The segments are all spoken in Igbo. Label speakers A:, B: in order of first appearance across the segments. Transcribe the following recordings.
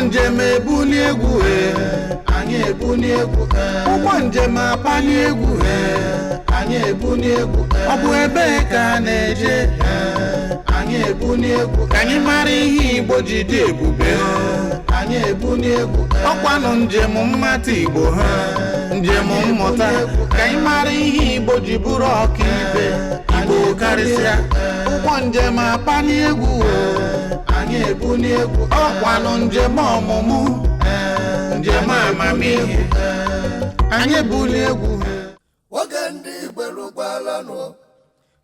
A: Njem ebuni egwu e, anyị ebuni egwu e. Ụgbọ njem apali egwu e, anyị ebuni egwu e. Ọ bụ ebee ka a na-eje e, anyị ebuni egwu. Ka anyị mara ihe Igbo ji dị ebube e, anyị ebuni egwu. Ọkwanụ njem mmata Igbo ha, njem mmụta, ka anyị mara ihe Igbo ji bụrụ ọkaibe, Igbo karịsịa. Ụgbọ njem apali egwu e, anyị ebuni egwu. Ọkwanụ njem ọmụmụ, njem amamihe, anyị ebuli egwu.
B: Oge ndị Igbo rukwalanụ,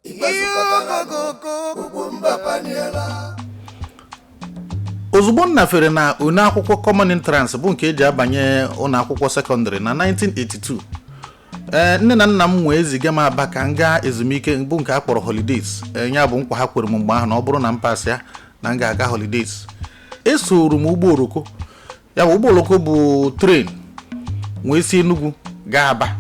B: Igbe zukọtalanụ, ugwu mba paniela.
A: Ozugbo m nafere na une akwụkwọ Common Entrance, bụ nke eji abanye ụlọ akwụkwọ sekọndịrị na 1982, ee, nne na nna m wee ziga m Aba ka m gaa ezumike, bụ nke a kpọrọ holidays. Ee, ya bụ nkwa ha kwere m mgbe ahụ na ọ bụrụ na m pass ya, na m ga-aga holidays. Esoro m ụgbọ oroko, ya bụ ụgbọ oloko bụ train, wee si Enugu gaa Aba.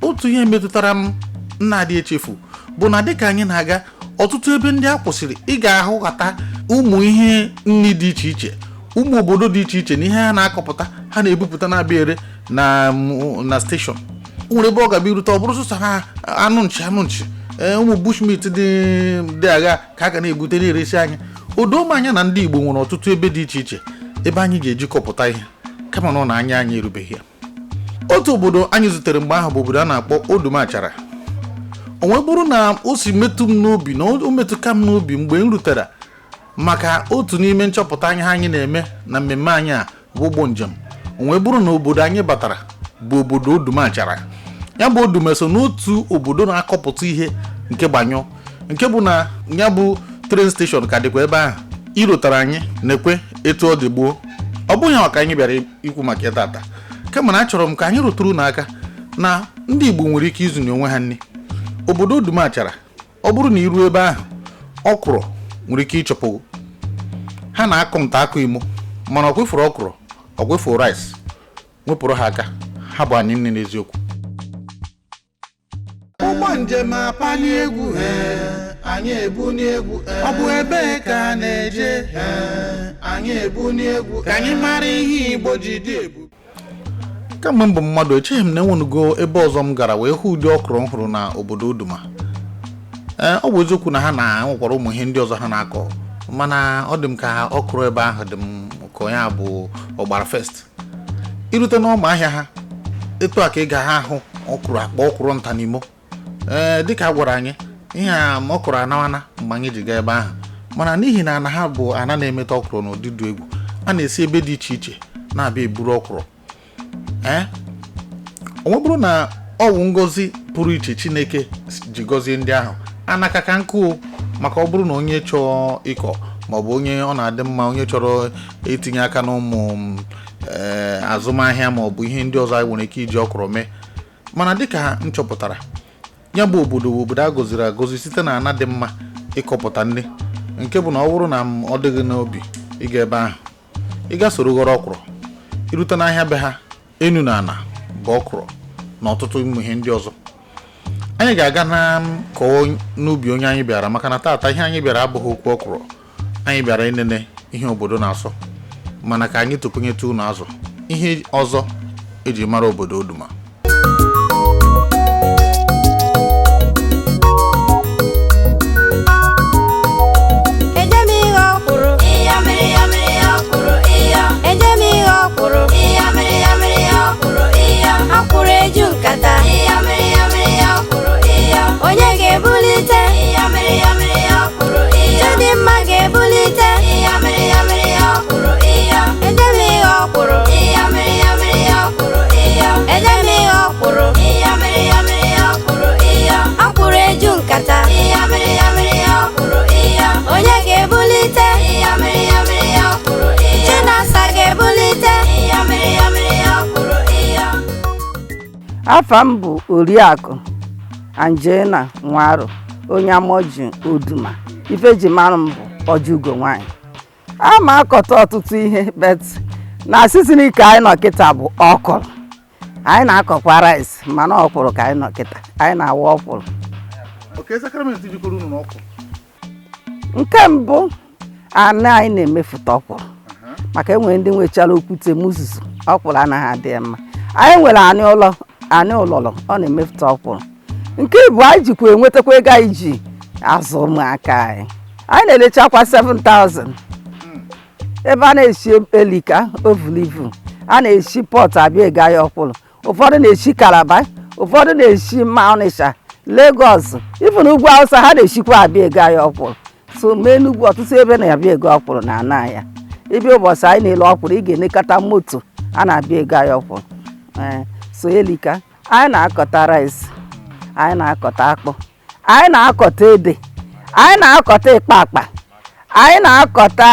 A: Otu ihe metụtara m nna-adị echefu bụ na dịka anyị na-aga, ọtụtụ ebe ndị a kwụsịrị, ị ga-ahụghata ụmụ ihe nri dị iche iche, ụmụ obodo dị iche iche na ihe ha na-akọpụta, ha na-ebupụta, na-abịa ere na station. O nwere ebe ọ ga-abịa irute, ọ bụrụ sọsọ ha anụ nchi, anụ nchi, ee, ụmụ bushmeat dị agha ka a ga na-ebute na-eresi anyị. O doo m anya na ndị Igbo nwere ọtụtụ ebe dị iche iche ebe anyị ga-eji kọpụta ihe, kama na ọ na anya anyị erubeghị ya. Otu obodo anyị zutere mgbe ahụ bụ obodo a na-akpọ Odumachara. O wee bụrụ na o si metụ m n'obi na o metụka m n'obi mgbe m rutere maka otu n'ime nchọpụta anyị ha anyị na-eme na mmemme anyị a bụ ụgbọ njem. O wee bụrụ na obodo anyị batara bụ obodo Odumachara. Ya bụ Odume so n'otu obodo na-akọpụta ihe nke gbanyụ, nke bụ na ya bụ train station ka dịkwa ebe ahụ. Irotara anyị na-ekwe etu ọ dị gboo. Ọ bụghị maka anyị bịara ikwu maka ya tata, kama na achọrọ m ka anyị rụtụrụ n'aka na ndị Igbo nwere ike ịzụnye onwe ha nri. Obodo Odumachara, ọ bụrụ na iruo ebe ahụ, ọkwụrụ nwere ike ịchọpụ. Ha na-akọ nta akụ imo, mana ọ kwefuru ọkwụrụ, ọ kwefuru rice, wepụrụ ha aka. Ha bụ anyị nne n'eziokwu. Ụgbọ njem apali egwu he, anyị ebuni egwu. Ọ bụ ebee ka a na-eje he, anyị ebuni egwu. Ka anyị mara ihe Igbo ji dị ebube. Kamgbe m bụ mmadụ, echeghị m na enwenugo ebe ọzọ m gara wee hụ ụdị ọkụrụ m hụrụ na obodo Oduma. Ee, ọ bụ eziokwu na ha na-enwekwara ụmụ ihe ndị ọzọ ha na-akọ, mana ọ dị m ka ọkụrụ ebe ahụ dị m ka onye a bụ ọgbara first. Irute n'ọma ahịa ha, etu a ka ị ga ha ahụ ọkwụrụ, akpa ọkwụrụ nta n'imo. Ee, dịka a gwara anyị, ihe a ma ọkwụrụ anawana mgbe anyị ji gaa ebe ahụ, mana n'ihi na ana ha bụ ana na-emeta ọkwụrụ n'ụdị dị egwu, a na-esi ebe dị iche iche na-abịa eburu ọkwụrụ. Ee, o nwebụrụ na ọ wụ ngọzi pụrụ iche Chineke ji gọzie ndị ahụ anaka ka nkụ, maka ọ bụrụ na onye chọọ ịkọ, maọbụ onye ọ na-adị mma, onye chọrọ itinye aka n'ụmụ ee azụmahịa maọbụ ihe ndị ọzọ anyị nwere ike iji ọkwụrụ mee. Mana dịka m chọpụtara, ya bụ obodo bụ obodo a gọziri agọzi site na ana dị mma ịkọpụta nri, nke bụ na ọ bụrụ na ọ dịghị n'obi ịga ebe ahụ, ị ga soro ghọrọ ọkwụrụ. Irute n'ahịa be ha, enu na ana bụ ọkwụrụ na ọtụtụ ụmụ ihe ndị ọzọ. Anyị ga-aga na kọọ n'ubi onye anyị bịara, maka na taata ihe anyị bịara abụghị okwu ọkwụrụ. Anyị bịara inene ihe obodo na-asọ, mana ka anyị tụpụnyetụ unu azụ ihe ọzọ eji mara obodo Oduma.
C: Eje m ihe ọkwụrụ.
D: Iya mmiri ya mmiri ya ọkwụrụ iya.
C: Eje m ihe ọkwụrụ.
D: Iya mmiri ya mmiri ya ọkwụrụ iya.
C: Akwụrụ eju nkata.
D: Iya mmiri ya mmiri ya ọkwụrụ iya.
C: Onye ga-ebulite?
D: Iya mmiri ya mmiri ya ọkwụrụ iya.
C: Chidimma ga-ebulite.
D: Iya mmiri ya mmiri ya ọkwụrụ iya.
C: Eje m ihe ọkwụrụ.
D: Iya mmiri ya mmiri ya ọkwụrụ iya.
C: Eje m ihe ọkwụrụ.
D: Iya mmiri ya mmiri ya ọkwụrụ iya.
C: Akwụrụ eju nkata.
D: Iya mmiri ya mmiri ya ọkwụrụ iya.
C: Onye ga-ebulite?
D: Iya mmiri ya mmiri ya ọkwụrụ iya.
C: Chinasa ga-ebulite.
D: Iya mmiri ya mmiri ya ọkwụrụ iya.
E: Afa m bụ Oriakụ Anjena Nwaro, onye Amọji Oduma. Ife ji mara m bụ Ọjụgo nwanyị. A ma akọta ọtụtụ ihe, but na season ka anyị nọ kịta bụ ọkụrụ. Anyị na-akọkwa rice, mana ọkwụrụ ka anyị nọ kịta. Anyị na-awa ọkwụrụ.
A: Oke sakramenti jikọrọ unu n'ọkụ?
E: Nke mbụ, ana anyị na-emefụta ọkwụrụ. Maka enwere ndị nwechara okwute ma uzuzu, ọkwụrụ anaghị adị mma. Anyị nwere anị ụlọ, anị ụlọlọ, ọ na-emepụta ọkwụrụ. Nke bụ anyị jikwa enwetakwa ego anyị ji azụ ụmụaka anyị. Anyị na-elechakwa 7000 ebe a na-esi elika ovulivu, a na-esi Port abịa ego ahịa ọkwụrụ. Ụfọdụ na-esi Calabar, ụfọdụ na-esi ma Ọnịsha, Lagos, even ugwu Awụsa, ha na-esikwa abịa ego ahịa ọkwụrụ. So ma Enugwu, ọtụtụ ebe na-abịa ego ọkwụrụ na ana ya. Ịbịa ụbọchị anyị na-ele ọkwụrụ, ị ga-enekọta moto a na-abịa ego ahịa ọkwụrụ. Ee, so elika. Anyị na-akọta rice, anyị na-akọta akpụ, anyị na-akọta ede, anyị na-akọta ịkpa akpa, anyị na-akọta,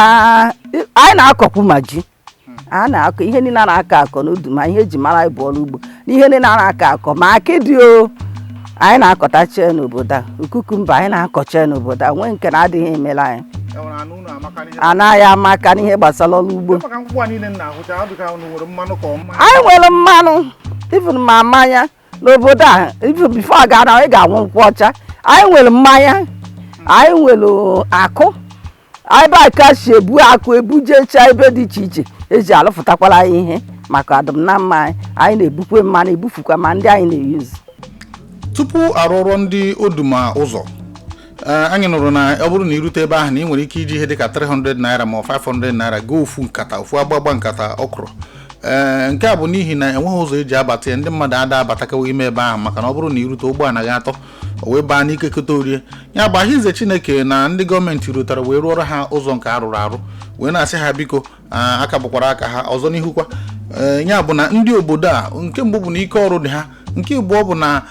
E: anyị na-akọkwu ma ji. A na-akọ ihe niile a na-akọ akọ n'udu, ma ihe eji mara anyị bụ ọrụ ugbo na ihe niile a na-akọ akọ, ma akịdị o, anyị na-akọta chee n'obodo a. Cucumber anyị na-akọche n'obodo a, nwee nke na-adịghị emela anyị.
A: Enwere anụ unu amaka n'ihe
E: Anaghị amaka n'ihe gbasara ọrụ ugbo.
A: Maka nkwụ a niile m na-ahụcha, ọ dịka unu nwere mmanụ ka ọma.
E: Anyị nwere mmanụ, even ma mmanya n'obodo a. Even before ga na ị ga-anwụ nkwụ ọcha. Anyị nwere mmanya, anyị nwere akụ ebe a ka si ebu akụ ebujecha ebe dị iche iche eji alụfụtakwara anyị ihe maka adịm na mma anyị. Anyị na-ebukwe mmanụ, ebufukwa ma ndị anyị na-eyuzu.
A: Tupu arụọrọ ndị Oduma ụzọ, ee, anyị nụrụ na ọ bụrụ na irute ebe ahụ, na ị nwere ike iji ihe dịka 300 naira ma ọ 500 naira goo ofu nkata, ofu agbagba nkata ọkrọ. Ee, nke a bụ n'ihi na enweghị ụzọ eji abata ya. Ndị mmadụ ada abatakewa ime ebe ahụ, maka na ọ bụrụ na irute, ụgbọala gị atọ o wee baa n'ike keta orie ya bụ ahịze. Chineke na ndị gọọmenti rutere wee rụọrọ ha ụzọ nke arụrụ arụ, wee na-asị ha biko, aka bụkwara aka ha ọzọ n'ihukwa. Ee, ya bụ na ndị obodo a, nke mbụ bụ na ike ọrụ dị ha, nke abụọ bụ na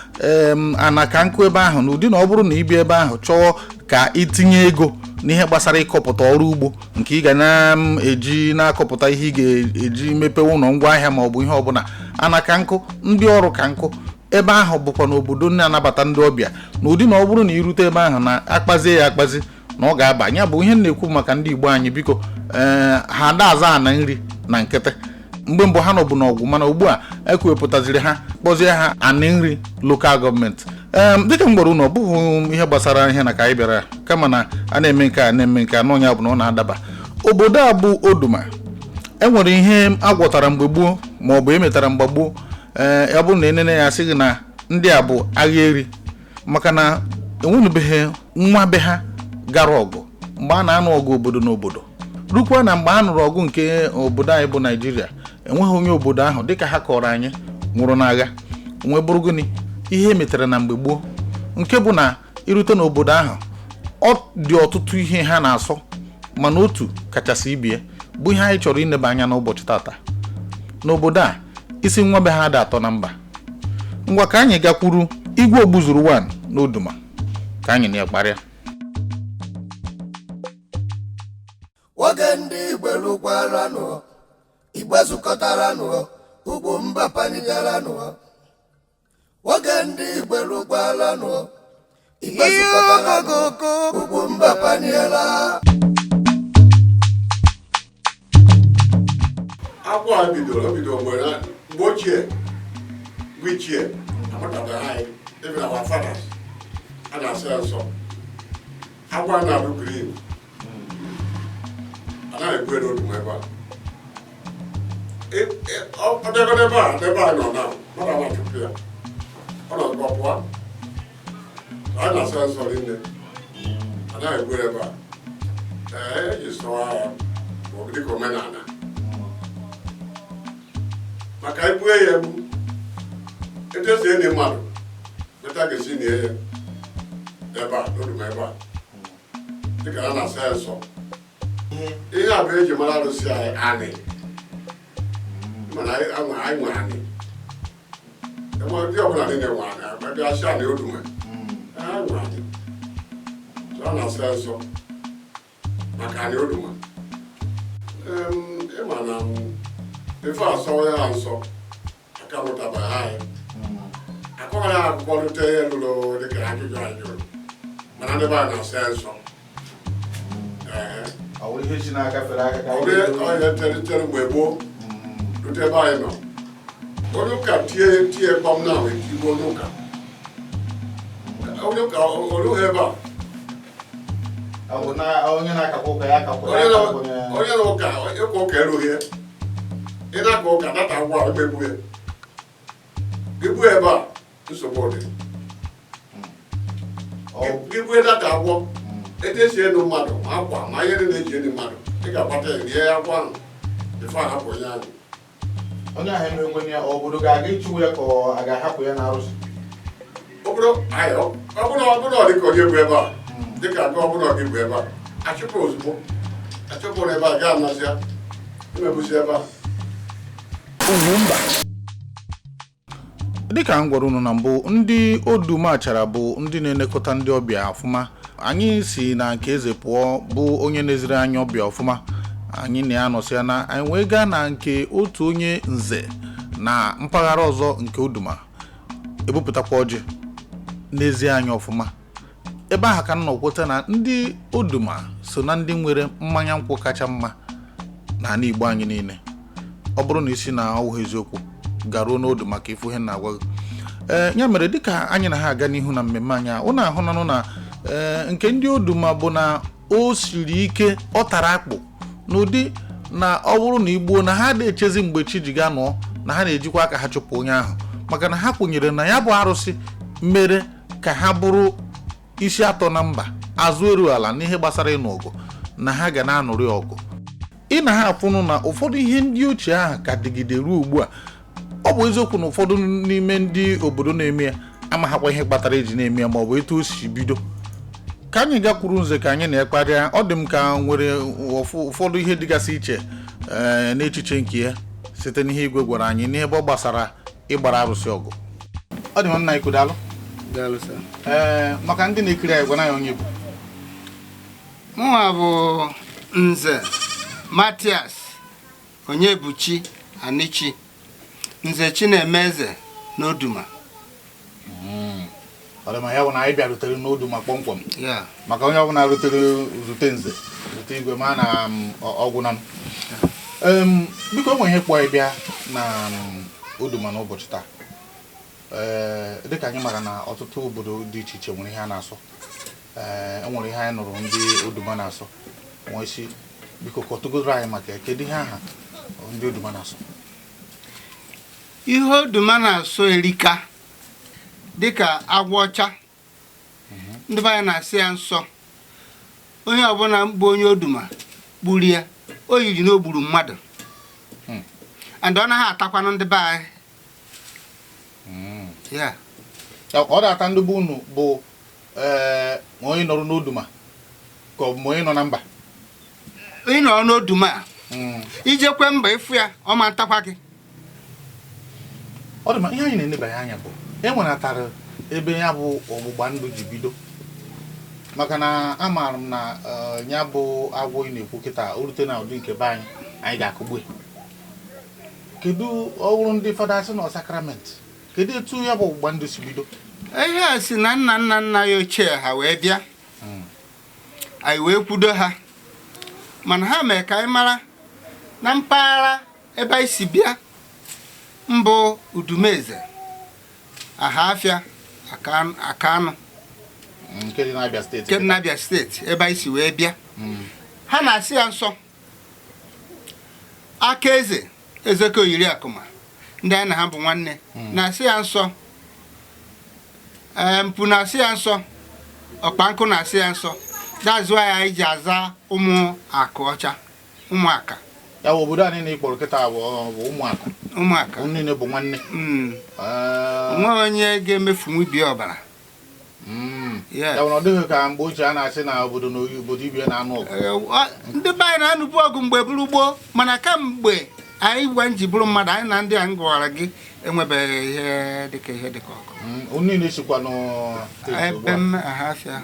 A: ana ka nkụ ebe ahụ, na ụdị na ọ bụrụ na ị bịa ebe ahụ chọọ ka itinye ego n'ihe gbasara ịkọpụta ọrụ ugbo nke ị ga na-eji na-akọpụta ihe ị ga-eji mepee ụlọ ngwaahịa ma ọ bụ ihe ọbụla, ana ka nkụ, ndị ọrụ ka nkụ ebe ahụ, bụkwa n'obodo na-anabata ndị ọbịa, na ụdị na ọ bụrụ na irute ebe ahụ na akpazie ya akpazi na ọ ga-aba ya. Bụ ihe m na-ekwu maka ndị Igbo anyị, biko, ee, ha ada aza ana nri na nkịtị. Mgbe mbụ ha nọbụ n'ọgwụ, mana ugbu a ekwepụtaziri ha, kpọzie ha Anị Nri Local Government. Ee, dịka m gwara unu, ọ bụghị ihe gbasara ihe na ka anyị bịara, kama na a na-eme nke a, na-eme nke a n'ọnya bụ na ọ na-adaba. Obodo a bụ Oduma, enwere ihe agwọtara mgbe gboo ma ọ bụ emetara mgbe gboo. Ee, ọ bụrụ na enene ya, asịghị na ndị a bụ agha eri, maka na enwenubeghị nwa be ha gara ọgụ mgbe a na-anụ ọgụ obodo n'obodo, rukwa na mgbe a nụrụ ọgụ nke obodo anyị bụ Naijiria, enweghị onye obodo ahụ, dịka ha kọrọ anyị, nwụrụ n'agha. Nwee bụrụ gịnị ihe emetere na mgbe gboo, nke bụ na irute n'obodo ahụ, ọ dị ọtụtụ ihe ha na-asọ, mana otu kachasị ibie bụ ihe anyị chọrọ ineba anya n'ụbọchị tata. N'obodo a, isi nwa be ha dị atọ na mba. Ngwa, ka anyị gakwuru Igwe Ogbuzuru 1 n'Oduma ka anyị na ya kparịa.
B: Nwoke ndị Igbo lụkwaranụ, Igbo zukọtaranụ, ugwu mba panigaranụ. Nwoke ndị Igbo lụkwaranụ, Igbo zukọtaranụ, ugwu mba paniela.
F: Akwụ a bidoro, o bidoro mgbe ochie, mgbe ichie amụtabeghị anyị, even our fathers, a na-asọ ya nsọ. Akwụ a na-abụ green, anaghị egbu n'otu ebe a. Ọ debe n'ebe a, n'ebe a nọ na mmadụ ama chụpụ ya, ọ nọ ọ pụọ. A na-asọ ya nsọ rinne, anaghị egbu ebe a. Ee, eji sọọ ya bụ dịka omenala, maka ibue ya egbu, etu esi enyi mmadụ meta ga-esi nie ya ebe a n'Oduma ebe a, dịka a na-asa ya nsọ. Ihe a bụ eji mara arụsị anyị, anị, mana anyị nwe anị. Enwe ndị ọbụla niile nwe anị, abịa sị anị Oduma, anyị nwe anị. So a na-asa ya nsọ maka anị Oduma. Ịma na ife asọ ya nsọ aka mụtabeghị anyị akọghị ya akụkọ rute ihe lụrụ dịka ajụjụ anyị jụrụ, mana ndị be anyị na-asa ya nsọ. Ee.
A: Ọ bụrụ ihe si n'aka fere aka ka
F: Ọ bụ onye tere tere mgbe gboo rute ebe anyị nọ, onye ụka tie tie kpọm na ahụ etigbo onye ụka, onye ụka olughị ebe a.
A: Ọ bụ na onye na-akakwa ụka ya akakwa ya akakwa
F: Onye na ụka ịkwa ụka erughị ya. Ị na-aka ụka data agwọ a emegbu ya. Gị gbuo ebe a, nsogbu dị. Gị gbuo data agwọ, etu esi enu mmadụ ma akwa ma ihe niile eji enu mmadụ, ị ga-agbata ya rie agwọ ahụ ife ahapụ onye ahụ.
A: Onye ahụ emekwenye ya, obodo ga-aga ịchụwa ya ka ọ a ga-ahapụ ya n'arụsị?
F: Ọ bụrụ ayọ, ọ bụrụ ọ dịka onye bụ ebe a, dịka nke ọ bụrụ gị bụ ebe a, achụpụ ozugbo, achụpụrụ ebe a gaa anazịa emebuzi ebe a.
A: Dịka m gwara unu na mbụ, ndị Odumachara bụ ndị na-elekọta ndị ọbịa ọfụma. Anyị si na nke eze pụọ, bụ onye na-eziri anyị ọbịa ọfụma. Anyị na-anọsịa na anyị wee gaa na nke otu onye nze na mpaghara ọzọ nke Oduma, ebupụtakwa ọjị n'ezie anyị ọfụma. Ebe ahụ ka m nọ kweta na ndị Oduma so na ndị nwere mmanya nkwụ kacha mma n'ala Igbo anyị niile. Ọ bụrụ na isi na ọwụghị eziokwu, garuo n'odu maka ifu ihe na-agwa gị. Ee, ya mere, dịka anyị na ha aga n'ihu na mmemme anyị a, ụnụ ahụnanụ na ee, nke ndị Oduma bụ na o siri ike, ọ tara akpụ n'ụdị na ọ bụrụ na igbuo na ha na-echezi mgbe chi ji ga nụọ, na ha na-ejikwa aka ha chụpụ onye ahụ, maka na ha kwenyere na ya bụ arụsị mere ka ha bụrụ isi atọ na mba, azụ eru ala n'ihe gbasara ịnụ ọgụ, na ha ga na-anụrị ọgụ. Ị na ha afụnụ na ụfọdụ ihe ndị ochie ahụ ka dịgide ruo ugbu a. Ọ bụ eziokwu na ụfọdụ n'ime ndị obodo na-eme ya amaghakwa ihe kpatara eji na-eme ya maọbụ etu o si bido. Ka anyị gakwuru nze ka anyị na-ekparịa, ọ dị m ka nwere ụfọdụ ihe dịgasị iche ee n'echiche nke ya site n'ihe igwe gwara anyị n'ebe ọ gbasara ịgbara arụsị ọgụ. Ọ dị m nna ikwu, daalụ.
G: Daalụ sir.
A: Ee, maka ndị na-ekiri anyị, gwana ya onye bụ.
G: Mụnwa bụ Nze Matias Onyebuchi Anichi, Nze Chinemeze n'Oduma.
A: Ọ dị ma, ya bụ na anyị bịarutere n'Oduma kpọmkwem.
G: Ya.
A: Maka onye ọbụla rutere zute nze, zute igwe, ma na ọgwụ na biko, enwe ihe kpọọ ịbịa na Oduma n'ụbọchị taa. Ee, dịka anyị mara na ọtụtụ obodo dị iche iche nwere ihe a na-asọ, ee, enwere ihe anyị nụrụ ndị Oduma na-asọ. Nwee isi, biko kọtụgoro anyị maka ya. Kedu ihe aha ndị Oduma na-asọ?
G: Ihe Oduma na-asọ erika, dịka agwọ ọcha, ndị be anyị na-asị ya nsọ. Onye ọbụla bụ onye Oduma gburu ya, o yiri na o gburu mmadụ. And ọ naghị atakwanụ ndị be anyị ya.
A: Ya, ọ na-ata ndị be unu bụ ee, ma onye nọrọ n'Oduma ka ọ bụ ma onye nọ na mba?
G: Ị nọrọ n'Oduma a, ijekwe mba ịfụ ya, ọ ma ntakwa gị.
A: Ọ dị ma, ihe anyị na-enebanye anya bụ e nwenatara ebe ya bụ ọgbụgba ndụ ji bido, maka na amaara m na ya bụ agwọ ị na-ekwu kịta o rute na ụdị nke be anyị, anyị ga-akụgbu ya. Kedu, ọ bụrụ ndị fada sị na sakramenti, kedu etu ya bụ ọgbụgba ndụ si bido?
G: Ihe a si na nna nna nna ya ochie ha wee bịa, anyị wee kwudo ha, mana ha mee ka anyị mara na mpaghara ebe anyị si bịa mbụ, Udumeze, Ahafịa, Akanụ.
A: Nke dị n'Abịa Steeti.
G: Nke dị n'Abịa Steeti, ebe anyị si wee bịa. Ha na-asị ya nsọ aka eze Ezeke oyiri akụma, ndị anyị na ha bụ nwanne na-asị ya nsọ. Ee, mpụ na-asị ya nsọ, ọkpankụ na-asị ya nsọ. That's why anyị ji aza ụmụ akụ ọcha, ụmụaka.
A: Ya bụ obodo a niile ị kpọrọ kịta bụ ụmụaka.
G: Ụmụaka.
A: Unu niile bụ nwanne.
G: Onwe onye ga-emefu ibi ọbara. Yes.
A: Ya bụ na ọ dịghị ka mgbe ochie a na-asị na obodo na obodo ibie na-anụ ọgụ.
G: Ee, ndị be anyị na-anụbu ọgụ mgbe bụrụ gboo, mana kamgbe anyị gwa nji bụrụ mmadụ, anyị na ndị a m gwara gị enwebeghị ihe dịka ọgụ.
A: Unu niile sikwa nụ steeti ugbu
G: Ebe
A: a.
G: m Ahafịa.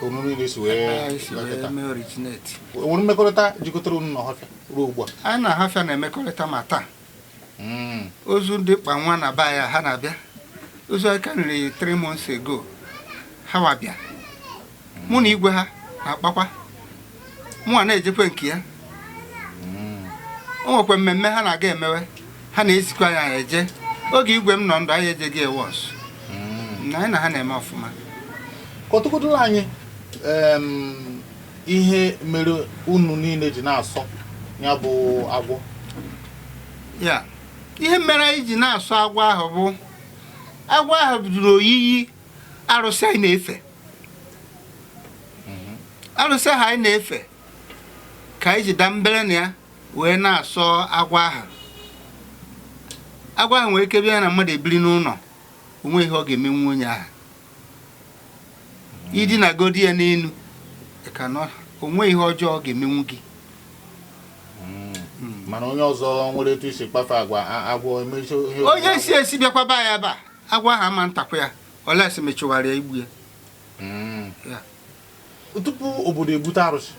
A: Ka unu niile si
G: Ebe
A: wee
G: anyị si wee
A: kịta.
G: mee originate.
A: Enwere mmekọrịta jikọtara unu na Ọhafịa ruo ugbu a?
G: Anyị na Ahafịa na-emekọrịta ma taa. Ozu ndị kpa nwa na be anyị, ha na-abịa. Ozu anyị karịrị 3 months ago, ha wabịa. Mụ na igwe ha na-akpakwa, mụ a na-ejekwe nke ya. O nwekwa mmemme ha na-aga emewe, ha na-ezikwa anyị, anyị eje. Oge igwe m nọ ndụ, anyị ejeghị ewọs. Na anyị na ha na-eme ọfụma.
A: Kọtụkọtụrụ anyị. Ihe mere unu niile ji na-asọ ya bụ agwọ?
G: Ya ihe mere anyị ji na-asọ agwọ ahụ bụ agwọ ahụ bidoro oyiyi arụsị anyị na-efe. Arụsị ahụ anyị na-efe ka anyị ji da mbere na ya wee na-asọ agwọ ahụ. Agwọ ahụ nwere ike bịa na mmadụ ebiri n'ụlọ, onwe ihe ọ ga-emenwu onye ahụ. Idinagodi ya n'elu ka na onwe ihe ọjọọ ọ ga-emenwu gị.
A: Mana onye ọzọ nwere etu isi kpafe agwa agwọ emechi ihe.
G: Onye si esi bịakwa ba ya ebe a, agwọ ahụ ama ntakwa ya olesi mechụwara ya igbu ya. Ya.
A: Tupu obodo ebute arụsị,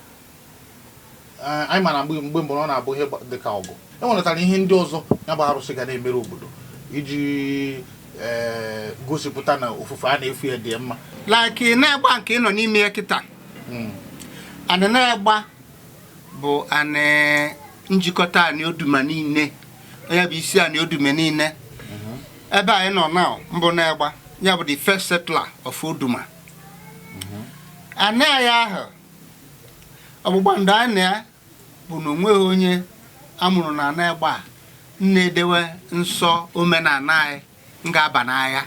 A: anyị ma na mgbe mbụ ọ na-abụ ihe dịka ọgụ. E nweretara ihe ndị ọzọ ya bụ arụsị ga na-emere obodo iji gosipụta na ofufe a na-efu ya dị mma.
G: Like na-egba nke ị nọ n'ime ya kịta, anị na-egba bụ anị njikọta anị Oduma niile, onye bụ isi anị Oduma niile. Ebe anyị nọ now mbụ na-egba ya bụ the first settler of Oduma. Anị anyị ahụ, ọgbụgba ndụ anyị na ya bụ na onweghị onye amụrụ na ana egba a na-edewe nsọ omenala anyị m ga-aba n'agha,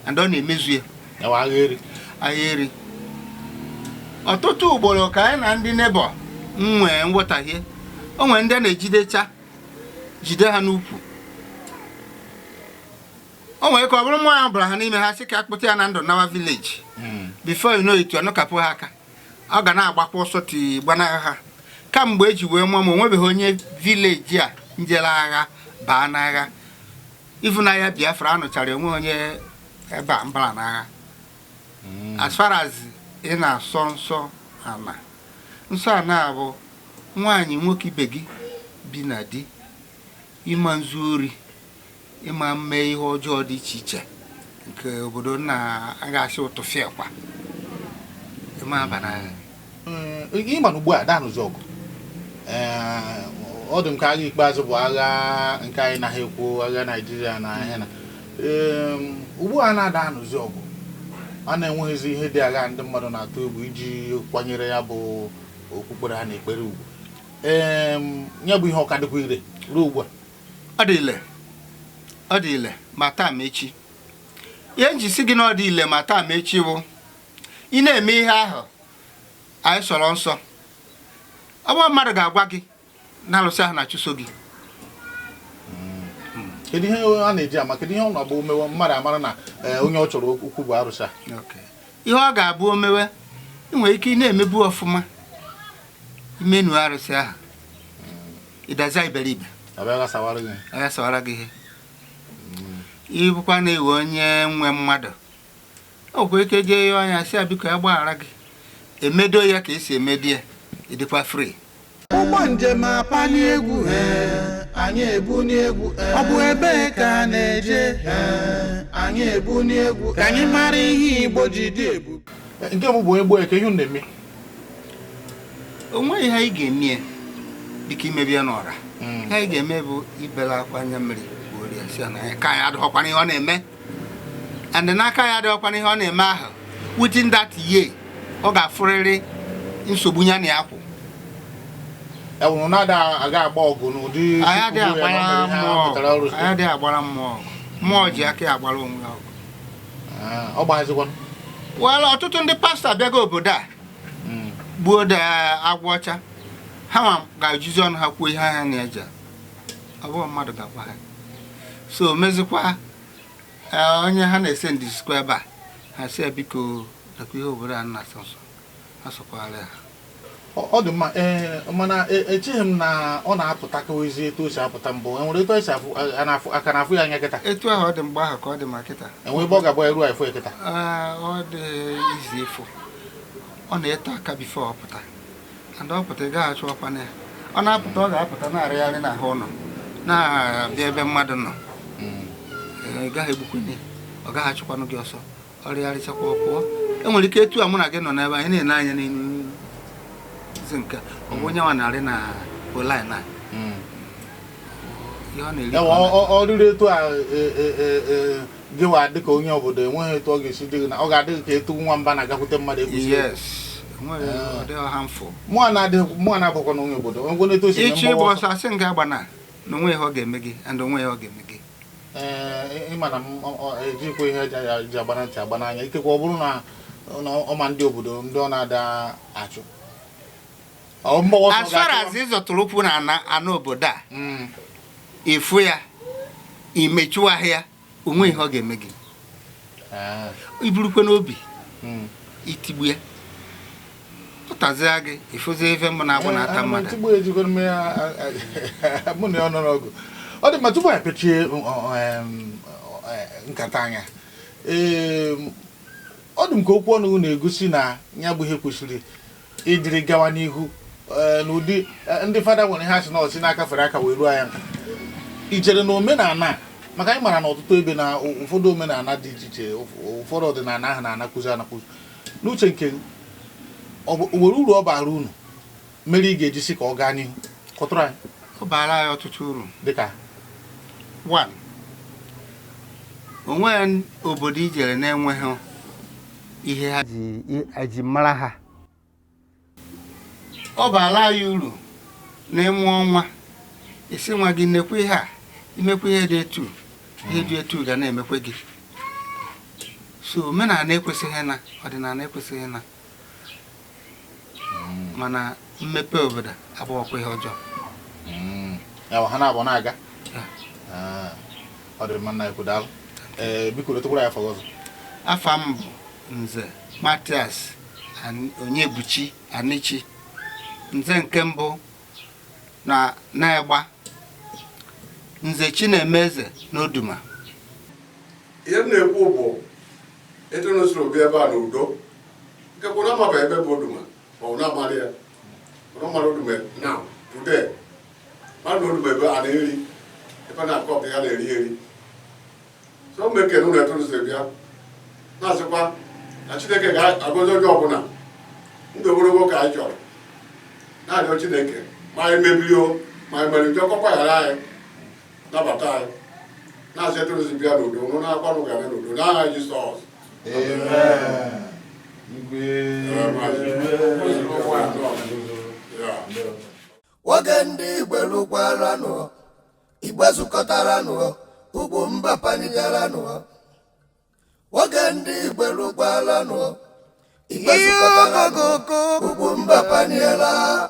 G: and ọ na-emezu ya.
A: Yawa agha eri.
G: Agha eri. Ọtụtụ ugboro ka anyị na ndị neighbour nwee nghọtahie. O nwere ndị a na-ejidecha jide ha n'ukwu. O nwere ka ọ bụrụ mmụọ ahụ bara ha n'ime ha, sị ka akpụta ya na ndụ nawa village. Before you know it, ọnụkapụ ha aka, ọ ga na-agbakwa ọsọ ti gbanahụ ha. Kamgbe eji wee mụọ m, o nwebeghị onye village a njere agha baa n'agha. Ịfụnanya Biafra anụchara, onwe onye ebe a mbara n'agha. As far as ị na-asọ nsọ ana, nsọ ana bụ nwaanyị nwoke ibe gị bi na di, ịma nzu ori, ịma mme ihe ọjọọ dị iche iche nke obodo na-agasị ụtụfịakwa, ịma aba n'agha.
A: Ịma na ugbu a danụzi ọgụ. Ee, ọ dị m ka agha ikpeazụ bụ agha nke anyị naghị ekwu, agha Naijiria na ihe na ugbu a na-ada anụzi ọgụ, a na-enweghịzi ihe dị agha ndị mmadụ na-atụ egwu iji kwanyere ya bụ okpukpere ha na-ekpere ugwu. Ya bụ ihe ọka dịkwa ire ruo ugbu a?
G: Ọ dị ile, ọ dị ile ma taa ma echi. Ihe nji si gị na ọ dị ile ma taa ma echi bụ ị na-eme ihe ahụ anyị sọrọ nsọ, ọ bụrụ mmadụ ga-agwa gị na alụsị ahụ na-achụso gị.
A: Kedu ihe a na-eji ama? Kedu ihe ọ na-abụ mewe mmadụ amara na onye ọ chọrọ okwu bụ arụsị a?
G: Ihe ọ ga-abụ omewe, ị nwere ike ị na-emebu ọfụma, imenu arụsị ahụ, ịdaza iberibe.
A: Abịa ghasawara gị.
G: Ọ sawara gị ihe. Ịbụkwa na-ewe onye nwe mmadụ, o nwekwa ike jee yọọ ya, sị ya biko ya gbaghara gị, emedo ya ka esi emedo ya, ịdịkwa free.
A: Ụgbọ njem apali egwu, anyị ebuni egwu. Ọ bụ ebee ka a na-eje? Anyị ebuni egwu ka anyị mara ihe Igbo ji dị ebube. Nke mbụ bụ onye gbuo eke, ihe unu na-eme?
G: O nweghị ihe anyị ga-eme ya dịka imebi ya n'ọra. Ihe anyị ga-eme bụ ibela akwa anya mmiri gbuoro ya, si ya na ya ka anyị adịghọkwana ihe ọ na-eme, and n'aka ya adịghọkwana ihe ọ na-eme ahụ. Within that year, ọ ga-afụrịrị nsogbu ya na ya kwụ.
A: Ya wụrụ na-ada aga agba ọgụ n'ụdị
G: Anyị adịghị
A: ugbu ya na
G: agbara
A: o mere ihe
G: mmụọ
A: ha
G: ọgụ.
A: pụtara ọrụ.
G: Anyị adịghị agbara mmụọ ọgụ. Mmụọ ji aka ya agbara onwe ya ọgụ.
A: Ah, ọ gbaghazikwanụ.
G: Well, ọtụtụ ndị pastọ abịago obodo a gbuo da agwọ ọcha. Ha nwa ga-ejizi ọnụ ha kwuo ihe ha na-eje, ọ bụghị mmadụ ga-agwa ha. So mezikwa onye ha na-ese ndizikwa ebe a, ha sị ya biko nakwa ihe obodo a na-asọ nsọ ha sọkwara ya.
A: Ọ dị mma. Ee, mana echeghị m na ọ na-apụtakawezi etu o si apụta mbụ. Enwere etu esi afụ a na-afụ aka na-afụ ya anya kịta?
G: Etu ahụ ọ dị mgbe ahụ ka ọ dị ma kịta.
A: Enwe ebe ọ ga-abụ eru afụ ya kịta?
G: Ee, ọ dị izi ịfụ. Ọ na-ete aka before ọ pụta, and ọ pụta, ị gaghị achụwakwana ya. Ọ na-apụta, ọ ga-apụta na-arịgharị n'ahụ ụlọ, na-abịa ebe mmadụ nọ. Ee, ị gaghị egbukwana ya, ọ gaghị achụkwanụ gị ọsọ. Ọ rịgharịchakwa, ọ pụọ. Enwere ike etu a mụ na gị nọ n'ebe anyị na-ene anya n'elu zi nke ọ bụ onye nwa na-arị na online a, ihe ọ na-eri.
A: Ya ọ rịrị etu a gịwa dịka onye obodo, enweghị etu ọ ga-esi dị gị na ọ ga-adị gị ka etu nwamba na-agakwute mmadụ ekwesịghị.
G: Yes, Onweghị, ọ dịghị harmful.
A: Mụ a na-abụkwa n'onye obodo onwe etu o si eme
G: Ịchọ ịgba
A: mgbawa
G: ọsọ, asị m gị agbana na onwe ihe ọ ga-eme gị and onwe ihe ọ ga-eme gị.
A: Ee, ịma na m ejikwa ihe eji agba na ntị agba n'anya. Ikekwe ọ bụrụ na ọma ndị obodo ndị ọ na-ada achụ. Ọ mgbawa ọsọ
G: As far
A: ga-achụ.
G: as ị zọtụrụ ụkwụ na ana ana obodo a, ịfụ ya, imechu ahịa, onwe ihe ọ ga-eme gị. Iburukwe n'obi itigbu ya, pụtazie gị, ịfụzie ife mbụ na-agbụ na-ata mmadụ.
A: Tigbu ejikwa m ya, mụ na ya nọ n'ọgụ. Ọ dị mma, tupu anyị pechie nkata anya, ee, ọ dị m ka okwu ọnụ na-egosi na ya bụ ihe kwesịrị ịdịrị gawa n'ihu, n'ụdị ndị fada nwere ihe asị na ọsị n'aka fere aka wee ruo anya nka. I chere na omenala a, maka anyị mara na ọtụtụ ebe na ụfọdụ omenala dị iche iche, ụfọdụ ọdịnala ahụ na-anakwụzi anakwụzi, n'uche nke gị, ọ bụ were uru ọ bara unu mere ị ga-eji si ka ọ gaa n'ihu? Kọtụrụ anyị.
G: Ọ baara anyị ọtụtụ uru.
A: Dịka?
G: One, onweghị obodo ijere na-enweghị ihe ha ji eji mara ha. Ọ baara anyị uru na ịmụọ nwa, isi nwa gị nekwe ihe a, imekwa ihe dị etu, ihe dị etu ga na-emekwe gị. So omenala ekwesịghị na ọdịnala ekwesịghị na, mana mmepe obodo abụghịkwa ihe ọjọọ.
A: Ya bụ ha na-abụ na-aga.
G: Ya.
A: Ah, ọ dị mma, nna ekwu, daalụ. Ee, biko letekwara ya afọ gị ọzọ.
G: Afa m bụ Nze Matias Onyebuchi Anichi, nze nke mbụ na na-egba Nze Chinemeze n'Oduma.
F: Ihe m na-ekwu bụ etu unu siri bịa ebe a n'udo, nke bụ na amabeghị ebe bụ Oduma, ma ọ na-amarị ya, mana ọ mara Oduma now today, mara na Oduma ebe a na-eri, ebe a na-akọ ya na-eri eri. So m ekene unu etu unu siri bịa, na-asịkwa na Chineke ga-agọzi onye ọbụla. Ndụ ogologo ka anyị chọrọ, na-arịọ Chineke ma anyị mebiri o, ma anyị mere njọ, kọkwa ghara anyị, nabata anyị, na-asị etu unu si bịa n'udo, nụ na-akwanụ gara n'udo n'aha Jizọs.
A: Amen. Igwe.
F: Yeah.
B: Nwoke ndị Igbo lụkwaranụ, Igbo zukọtaranụ, ugwu mba panigaranụ. Nwoke ndị Igbo lụkwaranụ, Igbo zukọtaranụ, ugwu mba paniela.